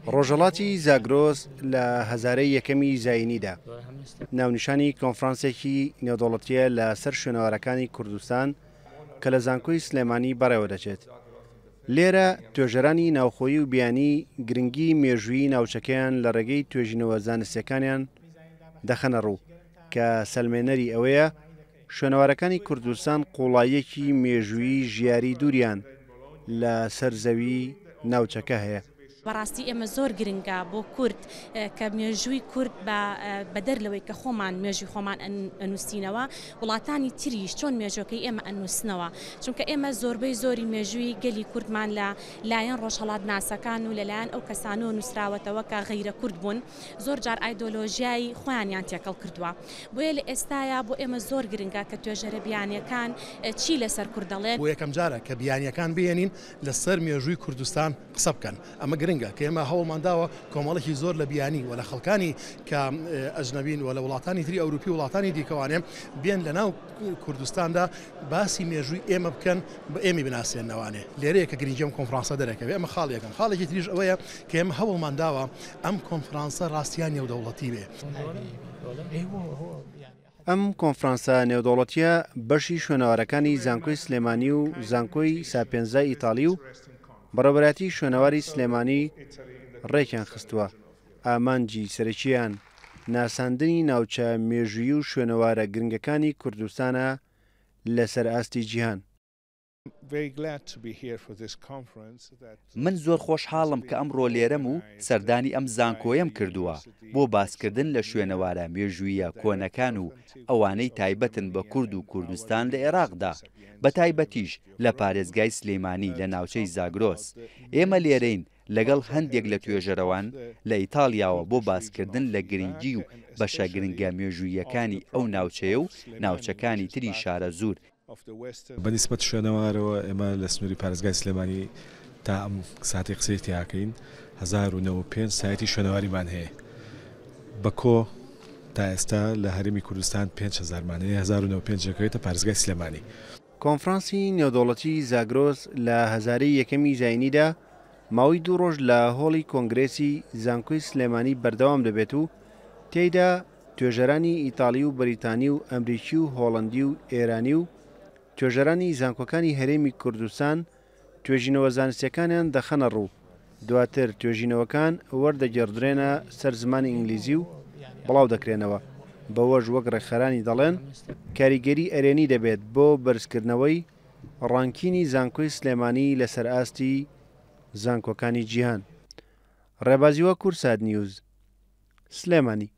ڕۆژهەڵاتی زاگرۆس لە هەزارەی یەکەمی زایینیدا ناونیشانی کۆنفرانسێکی نێودەوڵەتییە لە سەر شوێنەوارەکانی کوردستان کە لە زانکۆی سلێمانی بەڕێوەدەچێت. لێرە توێژەرانی ناوخۆیی و بیانی گرنگی مێژوویی ناوچەکەیان لە ڕێگەی توێژینەوە زانستییەکانیان دەخەنە ڕوو کە سەلمێنەری ئەوەیە شوێنەوارەکانی کوردستان قووڵاییەکی مێژوویی ژیاری دووریان لە سەر زەوی ناوچەکە هەیە. بەڕاستی ئێمە زۆر گرنگە بۆ کورد کە مێژووی کورد بە بەدەر لەوەی کە خۆمان مێژووی خۆمان ئەنووسینەوە وڵاتانی تریش چۆن مێژوەکەی ئێمە ئەنووسنەوە چونکە ئێمە زۆربەی زۆری مێژووی گەلی کوردمان لە لایەن ڕۆژهەڵات ناسەکان و لەلایەن ئەو کەسانەوە نووسراوەتەوە کە غەیرە کورد بوون زۆر جار ئایدۆلۆژیای خۆیانیان تێکەڵ کردووە بۆیە لە ئێستایا بۆ ئێمە زۆر گرنگە کە توێژەرە بیانیەکان چی لەسەر کورد دەڵێن. بۆ یەکەم جارە کە بیانیەکان بهێنین لەسەر مێژووی کوردستان قسە بکەن ئەمە گرنگە کە ئێمە هەوڵمان داوە کۆمەڵێکی زۆر لە بیانی و لە خەڵکانی کە ئەجنەبین و لە وڵاتانی تری ئەوروپی وڵاتانی دیکەوانێ بێن لە ناو کوردستاندا باسی مێژووی ئێمە بکەن بە ئێمەی بناسێنەوانێ لێرەیە کە گرنگی ئەم کۆنفرانسە دەرەکەوێ ئەمە خاڵی یەکەم خاڵێکی تریش ئەوەیە کە ئێمە هەوڵمان داوە ئەم کۆنفرانسە ڕاستیان نێودەوڵەتی بێ. ئەم کۆنفرانسە نێودەوڵەتییە بەشی شوێنەوارەکانی زانکۆی سلێمانی و زانکۆی ساپێنزای ئیتاڵی و بەڕێوەبەرایەتی شوێنەواری سلێمانی ڕێکیان خستووە، ئامانجی سەرەکییان ناساندنی ناوچە مێژوویی و شوێنەوارە گرنگەکانی کوردستانە لەسەر ئاستی جیهان. من زۆر خۆشحاڵم کە ئەمڕۆ لێرەم و سەردانی ئەم زانکۆیەم کردووە بۆ باسکردن لە شوێنەوارە مێژووییە کۆنەکان و ئەوانەی تایبەتن بە کورد و کوردستان لە ئێراقدا، بەتایبەتیش لە پارێزگای سلێمانی لە ناوچەی زاگرۆس. ئێمە لێرەین لەگەڵ هەندێک لە توێژەرەوان لە ئیتاڵیاوە بۆ باسکردن لە گرنگی و بەشە گرنگە مێژووییەکانی ئەو ناوچەیە و ناوچەکانی تری شارەزوور. بە نیسبەت شوێنەوارەوە ئێمە لە سنووری پارێزگای سلێمانی تا ئەم ساتەی قسەی تیاکەین 1095 سایتی شوێنەواریمان هەیە بە کۆ تا ئێستا لە هەرێمی کوردستان 5000 مان هەیە 1095 دەکەوێتە پارێزگای سلێمانی. کۆنفرانسی نێودەوڵەتی زاگرۆس لە هەزارەی یەکەمی زاینیدا ماوەی دوو ڕۆژ لە هۆڵی کۆنگرێسی زانکۆی سلێمانی بەردەوام دەبێت و تێیدا توێژەرانی ئیتاڵی و بەریتانی و ئەمریکی و هۆڵەندی و ئێرانی و توێژەرانی زانکۆکانی هەرێمی کوردستان توێژینەوە زانستیەکانیان دەخەنە ڕوو، دواتر توێژینەوەکان وەردەگێڕدرێنە سەر زمانی ئینگلیزی و بڵاو دەکرێنەوە، بەوەش وەک ڕێکخەرانی دەڵێن کاریگەری ئەرێنی دەبێت بۆ بەرزکردنەوەی ڕانکینی زانکۆی سلێمانی لەسەر ئاستی زانکۆکانی جیهان. ڕێبازیوە کوردسات نیوز، سلێمانی.